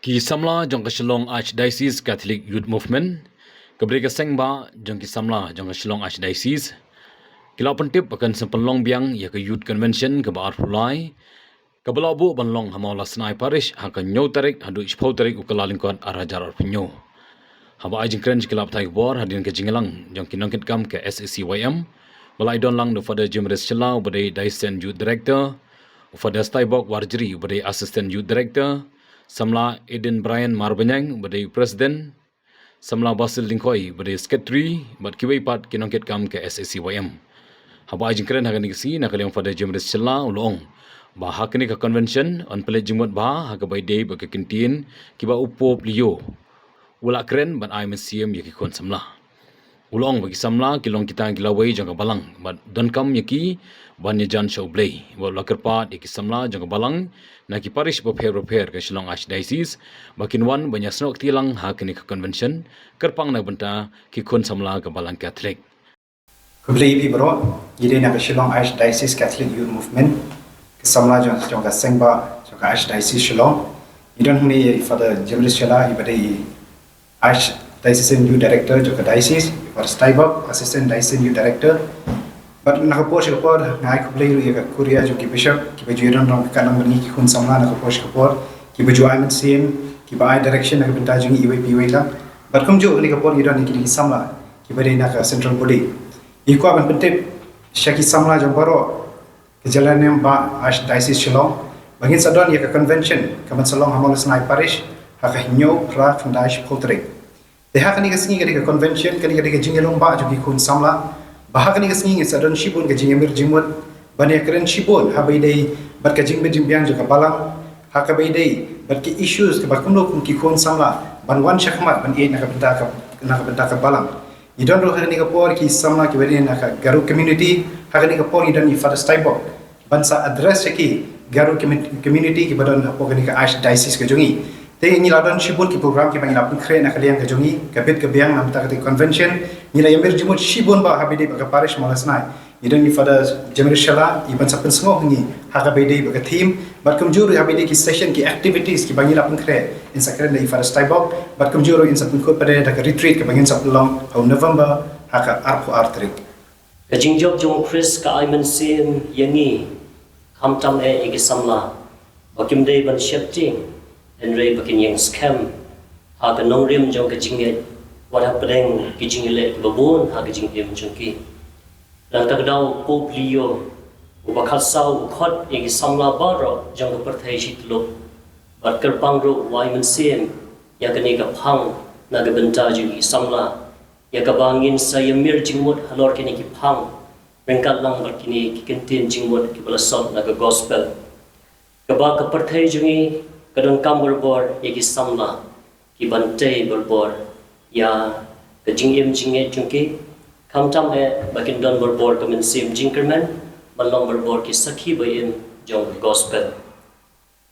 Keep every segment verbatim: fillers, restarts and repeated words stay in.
Ki samla jong ka Shillong Archdiocese Catholic Youth Movement, kaba dei ka seng bah jong ki samla jong ka Shillong Archdiocese, ki la pyntip ba kan sa pynlong biang ïa ka Youth Convention kaba arphew lai, kaba la buh ban long ha Mawlasnai Parish ha ka hynñiew tarik haduh shiphew tarik u Kyllalyngkot ar hajar arphew hynñiew. Haba ai jingkren sha ki lad pathai khubor hadien ka jingïalang jong ki nongkitkam ka S A C Y M, ba la ïadon lang da u Father Jemris Shylla uba dei Diocesan Youth Director, u Father Staibok Warjri uba dei Assistant Youth Director, samla Eden Brian Marbaniang uba dei President, samla Basil Lyngkhoi uba dei Secretary, bad kiwei pat ki nongkitkam ka S A C Y M. Haba ai jingkren ha kane ka sngi na ka liang u Father Jemris Shylla u la ong ba ha kane ka convention yn pynleit jingmut bha ha kaba ïadei bad ka kyntien kiba u Pope Leo u la kren ban ai mynsiem ïa ki khun samla. U la ong ba ki samla ki long kita ki lawei jong ka balang bad donkam ïa ki ban ïajan sha U Blei. Bad u la kyrpad ïa ki samla jong ka balang na ki parish bapher bapher ka Shillong Archdiocese ba kin wan ban ïasnoh kti lang ha kane ka convention kyrpang na ka bynta ki khun samla ka balang Catholic. Khublei ïa phi baroh, ngi dei na ka Shillong Archdiocese Catholic Youth Movement, ka samla jong, jong ka seng bah jong ka Archdiocese Shillong. Ngi don hangne ïa i Father Jemris Shylla iba dei i Archdiocesan Youth Director jong ka diocese, i Father Staibok, Assistant Diocesan Youth Director. Bad na ka por sha ka por nga ai khublei ruh ïa ka kuria jong ki bishop kiba ju ïadon ryngkat lang bad ngi ki khun samla na ka por sha ka por, kiba ju ai mynsiem, kiba ai direction na ka bynta jong ngi iwei pa iwei lang. Bad kumjuh kane ka por ngi don ïa kine ki samla kiba dei na ka central body. Ngi kwah ban pyntip sha ki samla jong baroh ka jylla niam bah Archdiocese Shillong ba ngin sa don ïa ka convention kaban sa long ha Mawlasnai Parish ha ka hynñiew, phra, khyndai, shiphew tarik. Te ha kane ka sngi ka dei ka convention, kane ka dei ka jingïalum bah jong ki khun samla ba ha kane ka sngi ngin sa don shibun ka jingïamir jingmut ban ïakren shibun ha kaba ïadei bad ka jingbit jingbiang jong ka balang, ha kaba ïadei bad ki issues kaba kumno kum ki khun samla ban wan shakhmat ban ïeit na ka bynta ka, na ka bynta ka balang. Ngi don ruh ha kane ka por ki samla kiba dei na ka Garo community, ha kane ka por ngi don i Father Staibok ban sa address ïa ki Garo commu-, community kiba don hapoh kane ka Archdiocese ka jong ngi. Te ngi la don shibun ki program kiba ngi la pynkhreh na ka liang ka jong ngi, ka bit ka biang na ka bynta kata ka convention. Ngi la ïamir jingmut shibun bah ha kaba ïadei bad ka parish Mawlasnai. Ngi don i Father Jemris Shylla iban sa pynsngew ha ngi ha kaba ïadei bad ka theme bad kumjuh ruh ha kaba ïadei ki session, ki activities kiba ngi la pynkhreh. In sa kren da i Father Staibok bad kumjuh ruh in sa pynkut pat da ka retreat kaba ngin sa pynlong ha u November ha ka arphew ar tarik. Ka jingjop jong u Khrist ka ai mynsiem ïa ngi khamtam eh ïa ki samla ba kim dei ban sheptieng hynrei ba kin ïeng skhem ha ka nongrim jong ka jingngeit wat hapdeng ki jingïaleh kiba bun ha ka jingim jong ki. Nangta ka daw u Pope Leo uba khatsaw u khot ïa ki samla baroh jong ka pyrthei shityllup bad kyrpang ruh u ai mynsiem ïa kane ka phang na ka bynta jong ki samla, ïa kaba ngin sa ïamir jingmut halor kine ki phang ryngkat lang bad kine ki kyntien jingmut kiba la sot na ka gospel. Kaba ka pyrthei jong ngi ka donkam barabor ïa ki samla kiban tei barabor ïa ka jingim jingngeit jong ki, khamtam eh ba kin don barabor ka mynsiem jingkyrmen ban long barabor ki sakhi ba im jong ka gospel.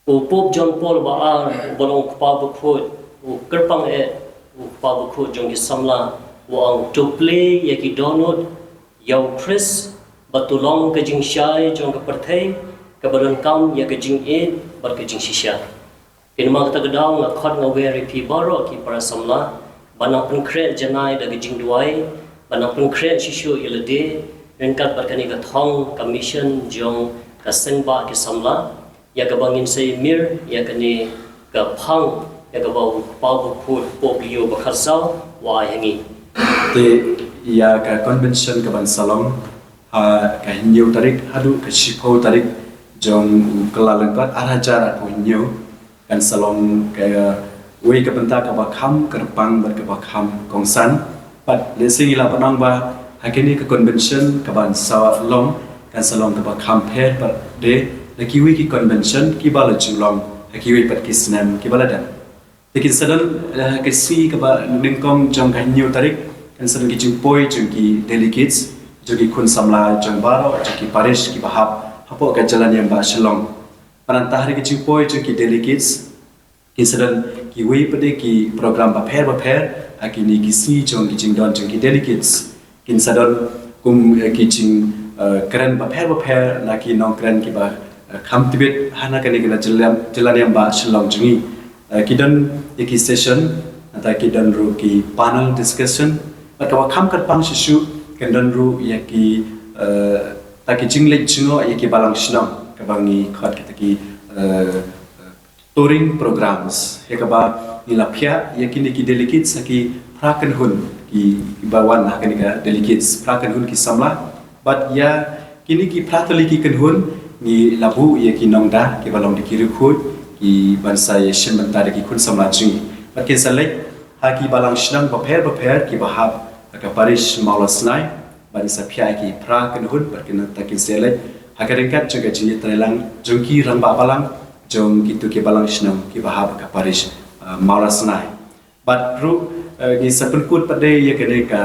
U Pope John Paul ba ar uba long u kpa bakhuid u kyrpang eh u kpa bakhuid jong ki samla, u ong to plie ïa ki dohnud ïa u Khrist bad to long ka jingshai jong ka pyrthei kaba donkam ïa ka jingïeit bad ka jingshisha. Te namar kata ka daw nga khot nga wer ïa phi baroh ki para samla ba nang pynkhreh janai da ka jingduwai, ba nang pynkhreh shisha ïa lade ryngkat bad kane ka thong ka mission jong ka seng bah ki samla, ïa kaba ngin sa ïamir ïa kane ka phang ïa kaba u kpa bakhuid u Pope Leo ba khatsaw u ai ha ngi. Te ïa ka convention kaban sa long ha ka hynñiew tarik haduh ka shiphew tarik jong u Kyllalyngkot ar hajar arphew hynñiew, kan sa long kawei ka bynta kaba kham kyrpang bad kaba kham kongsan. Bad lehse ngi lah ban ong ba ha kane ka convention kaban sa long kan sa long kaba kham pher pat de na kiwei ki convention kiba la ju long ha kiwei pat ki snem kiba la dep. Te kin sa don, eh, ka sngi kaba nyngkong jong ka hynñiew tarik kan sa don ki jingpoi jong ki delegates, jong ki khun samla jong baroh jong ki parish kiba hap hapoh ka jylla niam bah Shillong. Bad nangta ha ki jingpoi jong ki delegates kin sa don kiwei pat de ki program bapher bapher ha kine ki sngi jong ki jingdon jong ki delegates. Kin sa don kum, eh, ki jing, eh, kren bapher bapher na ki nongkren kiba, eh, kham tbit ha na kane ka jylla, jylla niam bah Shillong jong ngi. Eh, ki don ïa ki session, nangta ki don ruh ki panel discussion, bad kaba kham kyrpang shisha kan don ruh ïa ki, eh, ta ki jingleit jngoh ïa ki balang shnong, kaba ngi khot kita ki, eh, touring programs, ïa kaba ngi la phiah ïa kine ki delegates ha ki phra kynhun, ki, kiba wan ha kane ka delegates, phra kynhun ki samla. Bad ïa kine ki phra tylli ki kynhun ngi la buh ïa ki nongda kiba long da ki riewkhuid, ki ban sa ïashim bynta da ki khun samla jong ngi. Bad kin sa leit ha ki balang shnong bapher bapher kiba hap ha ka parish Mawlasnai, bad kin sa phiah ïa ki phra kynhun, bad kin, nangta kin sa leit ha ka ryngkat jong ka jingïatreilang jong ki rangbah balang jong kito ki balang shnong kiba hap ha ka parish, uh, Mawlasnai. Bad ruh, eh, ngi sa pynkut pat de ïa kane ka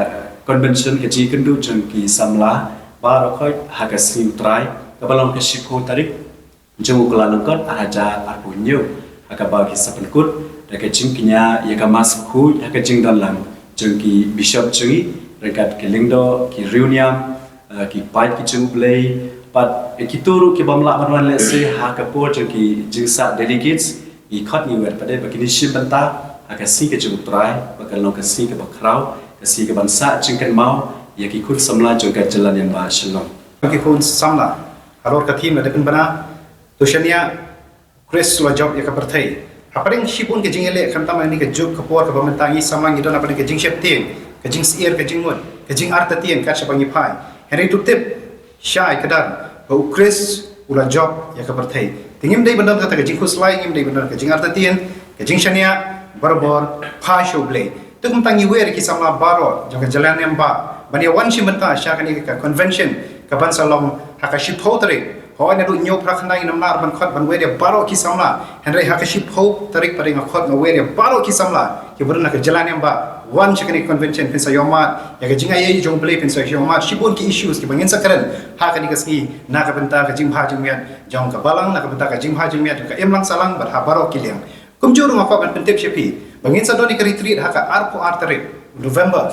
convention, ka jingïakynduh jong ki samla baroh khoit ha ka sngi U Trai, kaba long ka shiphew tarik jong u Kyllalyngkot arhajar arphew hynñiew, ha kaba ngi sa pynkut da ka jingkñia ïa ka Mass Bakhuid ha ka jingdonlang jong ki bishop jong ngi, ryngkat ki lyngdoh, ki riewniam, eh, ki paid ki jong U Blei, bad, eh, kito ruh ki bym lah ban wan lehse ha ka por jong ki jingsah delegates, ngi khot ngi wer pat de ba kin ïashim bynta ha ka sngi ka jong U Trai, ba kan long ka sngi kaba khraw, ka sngi kaban sah jingkynmaw ïa ki khun samla jong ka jylla Niam Bah Shillong. Ki khun samla, halor ka theme la dep pynbna, to shaniah, Khrist u la jop ïa ka pyrthei. Hapdeng shibun ka jingïaleh, khamtam ha kane ka juk ka por kaba mynta, ngi samla ngi don hapdeng ka jingsheptieng, ka jingsyier, ka jingmut, ka jingartatien kat shaba ngi phai. Hynrei to tip shai kdar ba u Khrist u la jop ïa ka pyrthei. Te ngim dei ban don kata ka jingkhuslai, ngim dei ban don ka jingartatien, ka jingshaniah, barabor phai sha U Blei. Te kumta ngi wer ïa ki samla baroh jong ka jylla Niam Bah ban ïa wan shim bynta sha kane ka convention kaban sa long ha ka shiphew tarik. Hooid, naduh hynñiew phra khyndai ngim lah ban khot ban wer ïa baroh ki samla, hynrei ha ka shiphew tarik pat de nga khot nga wer ïa baroh ki samla kiba don ha ka jylla Niam Bah, wan sha kane ka convention, phin sa ïohmad ïa ka jingaiei jong U Blei, phin sa ïohmad shibun ki issues kiba ngin sa kren ha kane ka sngi na ka bynta ka jingbha jingmiat jong ka balang, na ka bynta ka jingbha jingmiat jong ka imlang sahlang bad ha baroh ki liang. Kumjuh ruh nga kwah ban pyntip sha phi ba ngin sa don ïa ka retreat ha ka arphew ar tarik November.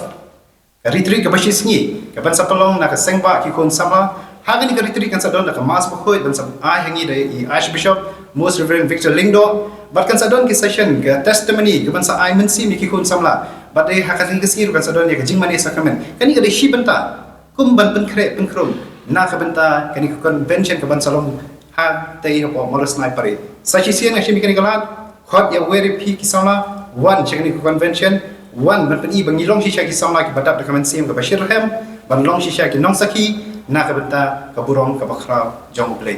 Ka retreat kaba shisngi kaban sa pynlong na ka seng bah ki khun samla. Ha kane ka retreat kan sa don da ka Mass Bakhuid ban sa ai ha ngi da i Archbishop Most Reverend Victor Lyngdoh, bad kan sa don ki session ka testimony kaban sa ai mynsiem ïa ki khun samla. Bad de ha kane ka sngi ruh kan sa don ïa ka jingmane sakramen. Kane ka dei shi bynta kum ban pynkhreh pynkhrum na ka bynta kane ka convention kaban sa long ha tei hapoh Mawlasnai Pare. Sa shisien nga shim ïa kane ka lad, khot ïa wer ïa phi ki samla, wan sha kane ka convention, wan ban pyni ba ngi long shisha ki samla kiba dap da ka mynsiem kaba shitrhem, ban long shisha ki nongsakhi na ka bynta ka burom kaba khraw jong U Blei.